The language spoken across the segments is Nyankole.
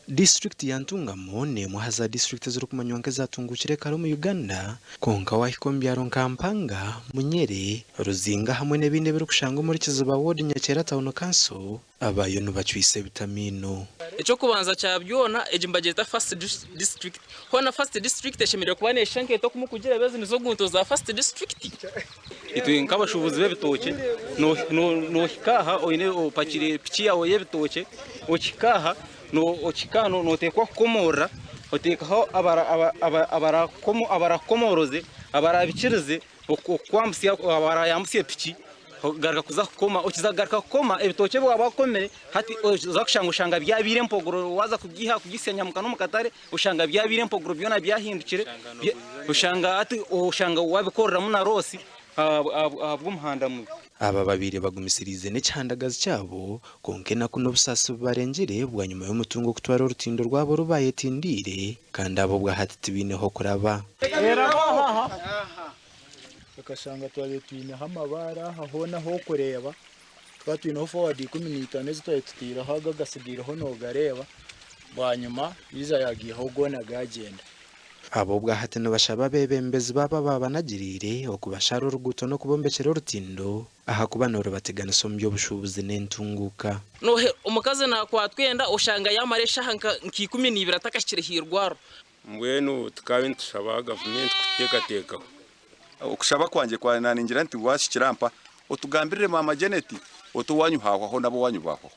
Disiturikiti ya Ntungamo n'emwe aha za disiturikiti ezirikumanywa nk'ezatunguukire kare omu Uganda, kwonka waahika omu byaro nka Mpanga, Munyere, Ruzinga hamwe n'ebindi ebirikushangwa omuri Kiziba Ward Nyakyera Town Council, abaayo nibacwisa ebitamiino. Eky'okubanza kya byona egi nibagyeta first district. Hoona first district eshemereire kuba neeshusha nka oku murikugireeba ezi nizo nguuto za first district. Itwe nk'abashuubuzi b'ebitookye noohika aha oine opakire piki yaawe y'ebitookye okihika aha okihika aha nooteekwa kukomoorora oteekaho abarakukomooroze abaraabikirize okukwambutsya abarayambutsya epiki ogaruka kuza kukoma okiza kugaruka kukoma ebitookye ebi waaba wakomire hati oza kushanga oshanga byabaire empogoro waaza kugiiha kugisya nyamuka n'omu katare oshanga byabaire empogoro byona byahindukire oshanga hati oshanga wabikoreramu na loosi ahabw'omuhanda mubi. Aba babaire bagumisiriize n'ekihandagazi kyabo, kwonka enaku n'obusaasi bubarengire bwanyima y'omutungo kutwara orutindo rwabo oru baayetindiire kandi abo obwahati tibaine h'okuraba. Okashanga twabaire twineho amabaare aha hoona ah'okureeba, tukaba twineho fowadi 15 ezi twabaire tutaireho ago agatsigaireho noogareeba, bwanyima yaija yaagaihaho goona gaagyenda. Aba obwahati nibashaba abeebembezi baabo abaabanagiriire okubashara oruguuto n'okubombekyera orutindo ahakuba nirubateganisa omu by'obushuubuzi n'entunguuka. Noohe omukazi naakwatwa enda oshanga yaamara eshaaha nka 12 atakahikire aha irwariro. Mbwenu tukaba nitushaba gavumenti kututeekateekaho. Okushaba kwangye kwa naningira nti wahikira mpa otugambirire maama Janet oti owanyu hahwaho nab'owanyu bahwaho.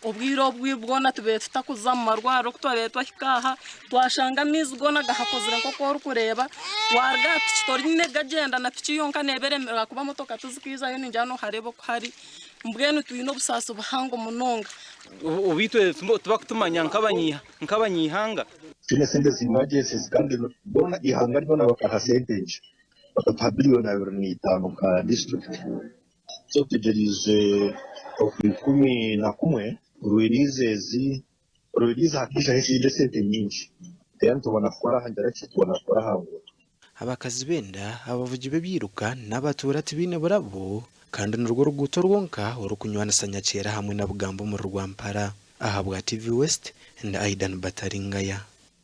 Obwire obu bwona tubaire tutakuza mu marwariro ku twabaire twahika aha twashanga amaizi goona gahakozire nk'oku orikureeba waruga aha piki toriine gagyenda na piki yonka neeba eremire ahakuba motoka tizikwijayo ningira noohareeba oku hari mbwenu twine obusaasi buhango munonga. Obu itwe tibakutumanya nk'abanyaihanga. Twine sente za emergencies kandi boona eihanga ryona bakaha sente nkye bakatuha biliyoni 25 nka disiturikiti. So tutegyereize Okwikumi na kumwe Rwiriizi ezi Rwiriizi hakaijaho ezindi esente nyingi then tubona kukora aha ngira ki tubona kukora aha nguuto. Abakazi b'enda, abavugi b'ebyiruka n'abatuura tibaine burabo kandi nirwo ruguuto rwonka orikunywanisa Nyakyera hamwe na Bugamba omuri Rwampara. Ahabwa TV West, ndi Aidan Bataringaya.